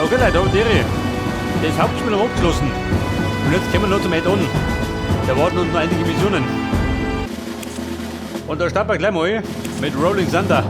Okay Leute, aber Dere. Das Hauptspiel haben wir abgeschlossen. Und jetzt kommen wir noch zum Add-on. Da warten uns noch einige Missionen. Und da starten wir gleich mal mit Rolling Thunder.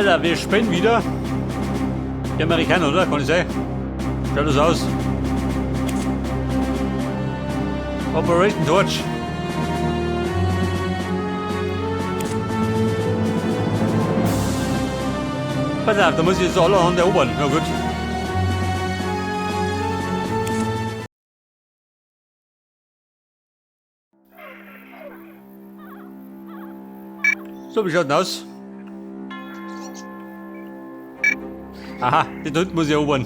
Alter, wir spinnen wieder. Die Amerikaner, oder? Kann ich sein? Schaut das aus. Operation Torch. Pass auf, da muss ich jetzt alle Hand erobern. Na gut. So, wie schaut denn aus? Aha, die da hinten muss ich erobern.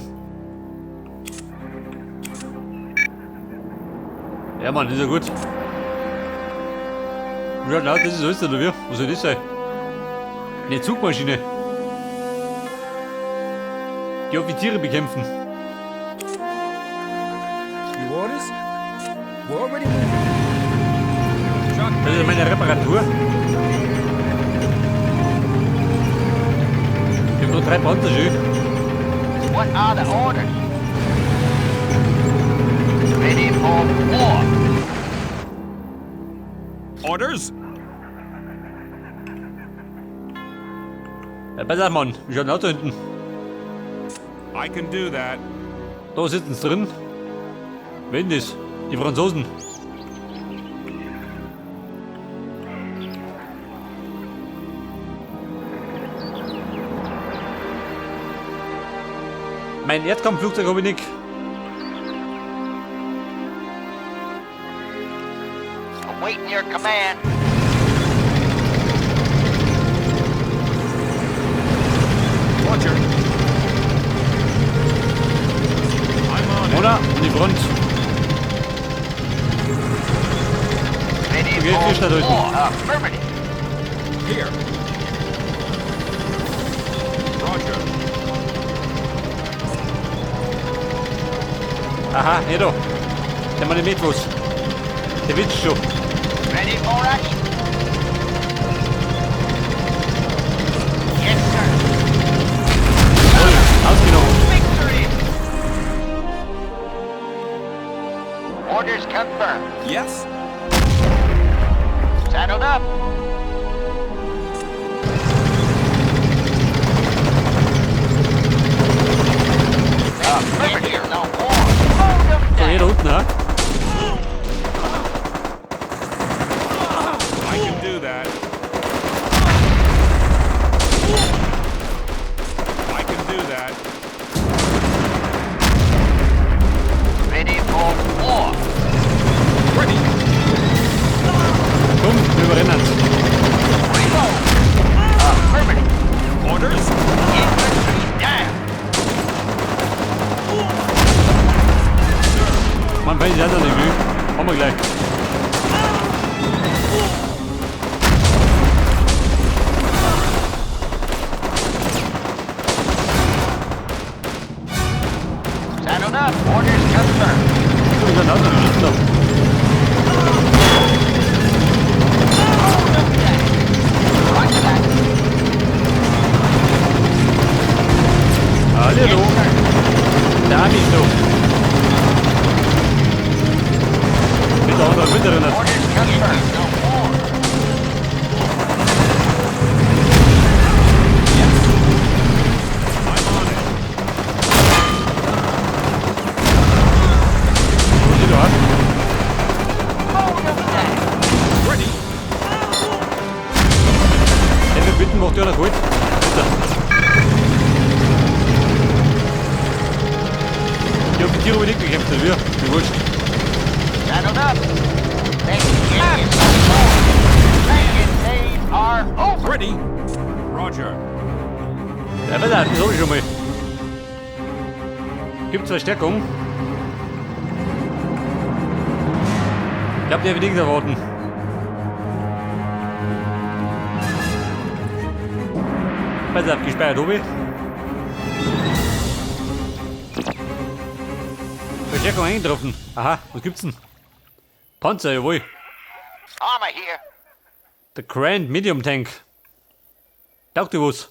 Ja Mann, ist ja gut. Wie schaut denn aus? Das ist alles, oder wie? Was soll das sein? Eine Zugmaschine. Die Offiziere bekämpfen. Das ist meine Reparatur. Ich hab nur 3 Panzer schön. What are the orders? Ready for war. Orders? Ja, pass auf, Mann. Wie schaut denn aus da hinten? I can do that. Da sitzen sie drin. Wen das? Die Franzosen. Mein Erdkampfflugzeug habe ich nicht. Awaiting your command. Roger. I'm on it. Oder? An die Front. Ready Okay, for Fisch da drüben. war. Affirmative. Here. Roger. Aha, hier da. Der Mann mit was. Der Witz schon. Ready for action. Yes, sir. Voll, ausgenommen. Victory. Orders confirmed. Yes. Saddled up. Affirmative. No war. Mow them So, hier da down. unten, ha? I can do that. I can do that. Ready for war. Ready. Komm, wir überrennen's. Reload. Affirmative. Orders? Infantry down. Man, wenn ich das nicht will. Haben wir gleich. Saddled up. Orders confirmed. So, wir sind auch noch nicht da. Mow them down. Roger that. Hallo. Yes, sir. Der Army ist da. Mit der anderen miterinnert. Orders confirmed. No war. hinten macht ja noch gut. Bitte. Ich hab die Tiere nicht gekämpft, oder wir? Wie wurscht. Saddled up. Let's get some more. Tanking days are over. Ready. Roger. Ja, pass auf, das hab ich schon mal. Gibt's Verstärkung? Ich hab dir nichts erwarten. Pass auf, gespeichert habe ich. Verstärkung eingetroffen. Aha, was gibt's denn? Panzer, jawohl. Armor here. Der Grand Medium Tank. Taugt dir was?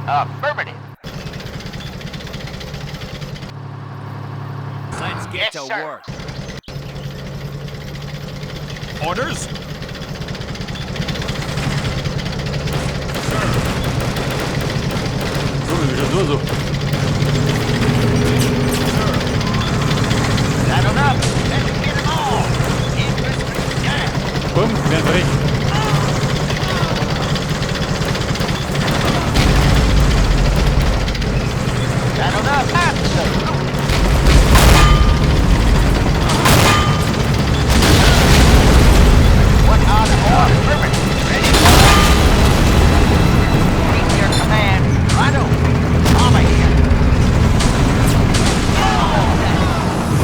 Affirmative. Let's get Yes, to sir. work. Orders. So, wie schon nur so. Saddled up. Let's get 'em all. Infantry down. Bumm, werden frech. Saddled up. Absolutely. What are the orders? Affirmative. Ready for action. Wait your command. Righto. Armor here.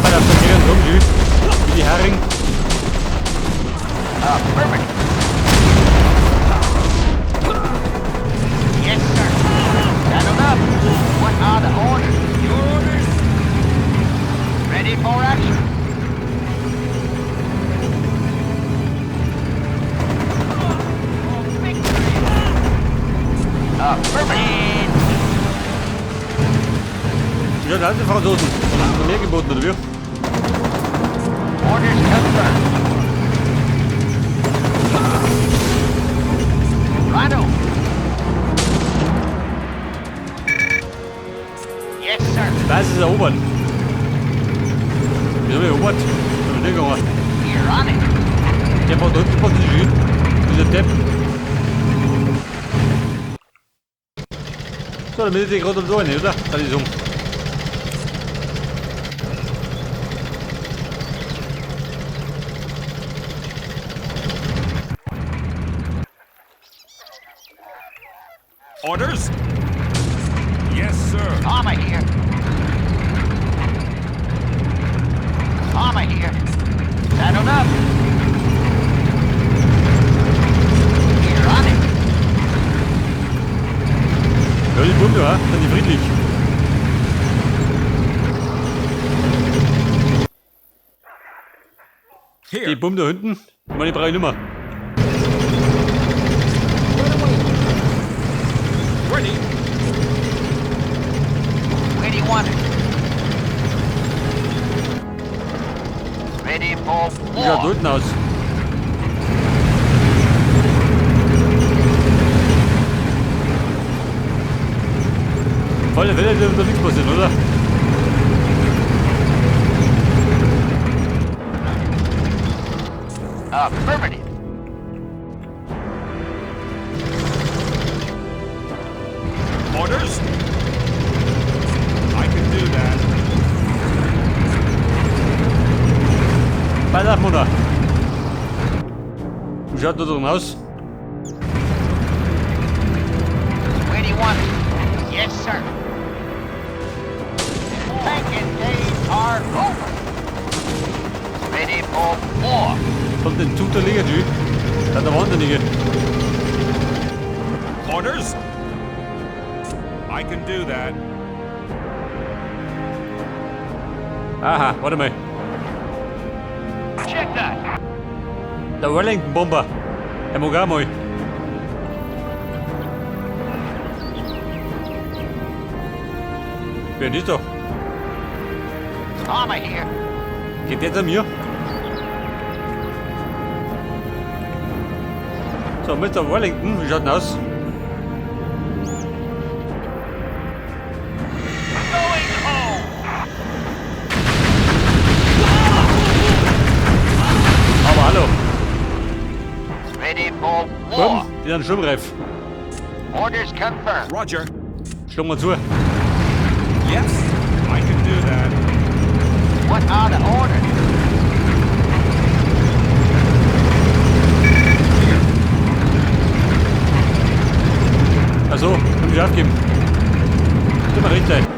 Pass auf, da gehen rum, wie die Hering. Affirmative. Yes, sir. Saddled up. What are the orders? Your orders? Ready for action. Victory. Affirmative. Ja, da sind die Franzosen. Haben sie mehr geboten, oder wie? Orders confirmed. Righto. Yes, sir. Basis erobern. Wieso hab ich erobert? Hab ich nicht gegangen. We're on it. Der braucht unten Position. Dieser Depp. So, dann bin ich gerade um so eine, oder? Kann ich sagen. Orders. Yes, sir. Armor here. Armor here. Saddled up. We're on it. Ja, die Bunde, ja, sind die friedlich. Here. Die Bombe da hinten, ich meine, die brauche ich nicht mehr. Ready. Where do you want it? Ready for Wie schaut da war. unten aus? Volle Fälle dürfen da nichts passieren, oder? Affirmative. Orders. I can do that. Pass auf, Mutter. Wie schaut da drin aus? Where do you want it? Yes, sir. Tanking days are over. Ready for war. Kommt den Zug der Liga, du? Da der Wahnsinnige. Orders. I can do that. Aha, warte mal. Check that. Der Wellington Bomber. Der mag auch mal. Wer ist da? Armor here. Geht der zu mir? So, Mr. Wellington, wie schaut denn aus? Going home. Aber hallo. Ready for Die sind sturmreif. Orders confirmed. Roger. Schlagen wir zu. Yes, I can do that. What are the orders? Also, können wir aufgeben. Tut mir recht leid.